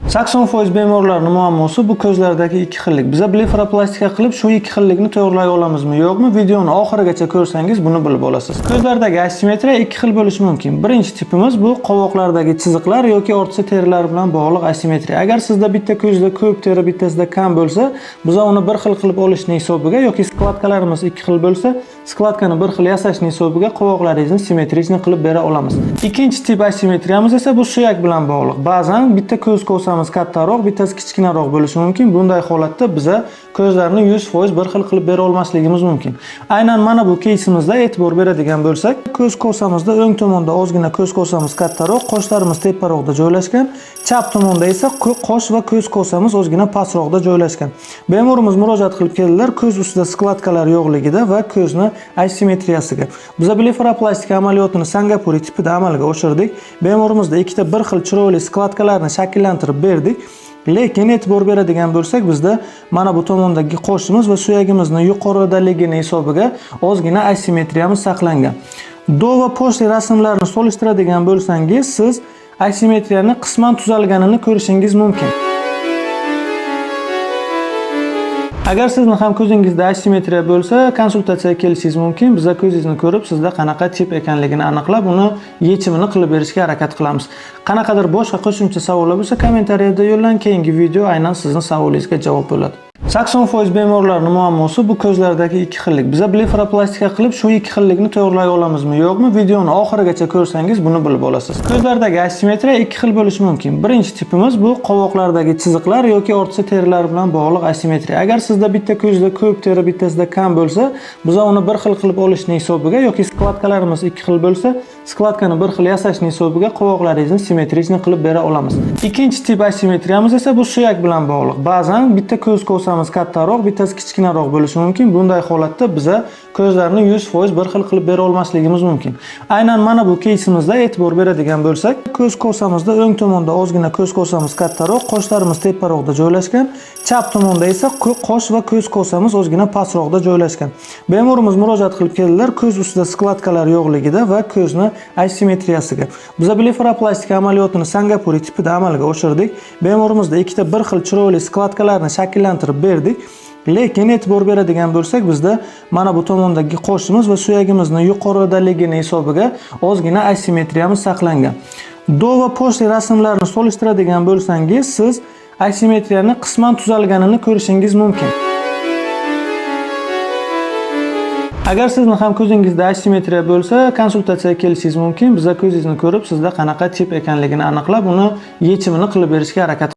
80% bemorlarning muammosi bu ko'zlardagi ikki xillik. Biza blefaroplastika qilib shu ikki xillikni to'g'rilay olamizmi, yo'qmi? Videoni oxirigacha ko'rsangiz buni bilib olasiz. Ko'zlardagi asimetriya ikki xil bo'lishi mumkin. Birinchi tipimiz bu qovoqlardagi chiziqlar yoki ortiqcha terilar bilan bog'liq asimetriya. Agar sizda bitta ko'zda ko'p teri, bittasida kam bo'lsa, biza uni bir xil qilib olishning hisobiga yoki skladkalarimiz ikki xil bo'lsa, skladkani bir xil yasashning hisobiga qovoqlaringizni simmetrichni qilib bera olamiz. Ikkinchi tip asimetriyamiz esa bu suyak bilan bog'liq. Ba'zan bitta ko'z kosamiz kattaroq, bittasi kichkinaroq bo'lishi mumkin. Bunday holatda biza ko'zlarni 100% bir xil qilib bera olmasligimiz mumkin. Aynan mana bu keysimizda e'tibor beradigan bo'lsak, ko'z kosamizda o'ng tomonda ozgina ko'z kosamiz kattaroq, qoshlarimiz teparoqda joylashgan, chap tomonda esa qosh va ko'z kosamiz ozgina pastroqda joylashgan. Bemorimiz murojaat qilib keldilar ko'z ustida skladkalar yo'qligida va ko'zni asimetriyasiga. Biza blefaroplastika amaliyotini Singapur tipida amalga oshirdik. Bemorimizda ikkita bir xil chiroyli skladkalarni shakllantirib berdik. Lekin e'tibor beradigan bo'lsak, bizda mana bu tomondagi qoshimiz va suyagimizni yuqoridaligini hisobiga ozgina asimetriyamiz saqlangan. До va после rasmlarni solishtiradigan bo'lsangiz, siz asimetriyani qisman tuzalganini ko'rishingiz mumkin. Agar sizni ham ko'zingizda asimetriya bo'lsa, konsultatsiyaga kelishingiz mumkin. Biza ko'zingizni ko'rib, sizda qanaqa tip ekanligini aniqlab, uni yechimini qilib berishga harakat qilamiz. Qanaqadir boshqa qo'shimcha savollar bo'lsa, kommentariyada yo'llang. Keyingi video aynan sizni savolingizga javob bo'ladi. 80% bemorlarning muammosi bu ko'zlardagi ikki xillik. Biza blefaroplastika qilib shu ikki xillikni to'g'rilay olamizmi, yo'qmi? Videoni oxirigacha ko'rsangiz buni bilib olasiz. Ko'zlardagi asimetriya ikki xil bo'lishi mumkin. Birinchi tipimiz bu qovoqlardagi chiziqlar yoki ortiqcha terilar bilan bog'liq asimetriya. Agar sizda bitta ko'zda ko'p teri, bittasida kam bo'lsa, biza uni bir xil qilib olishning hisobiga yoki skladkalarimiz ikki xil bo'lsa, skladkani bir xil yasashning hisobiga qovoqlaringizni simmetrichni qilib bera olamiz. Ikkinchi tip asimetriyamiz esa bu suyak bilan bog'liq. Ba'zan bitta ko'z kosamiz kattaroq, bittasi kichkinaroq bo'lishi mumkin. Bunday holatda biza ko'zlarni 100% bir xil qilib bera olmasligimiz mumkin. Aynan mana bu keysimizda e'tibor beradigan bo'lsak, ko'z kosamizda o'ng tomonda ozgina ko'z kosamiz kattaroq, qoshlarimiz teparoqda joylashgan, chap tomonda esa qosh va ko'z kosamiz ozgina pastroqda joylashgan. Bemorimiz murojaat qilib keldilar ko'z ustida skladkalar yo'qligida va ko'zni asimetriyasiga. Biza blefaroplastika amaliyotini Singapur tipida amalga oshirdik. Bemorimizda ikkita bir xil chiroyli skladkalarni shakllantirib berdik. Lekin e'tibor beradigan bo'lsak, bizda mana bu tomondagi qoshimiz va suyagimizni yuqoridaligini hisobiga ozgina asimetriyamiz saqlangan. До va после rasmlarni solishtiradigan bo'lsangiz, siz asimetriyani qisman tuzalganini ko'rishingiz mumkin. Agar sizni ham ko'zingizda asimetriya bo'lsa, konsultatsiyaga kelishingiz mumkin. Biza ko'zingizni ko'rib, sizda qanaqa tip ekanligini aniqlab, uni yechimini qilib berishga harakat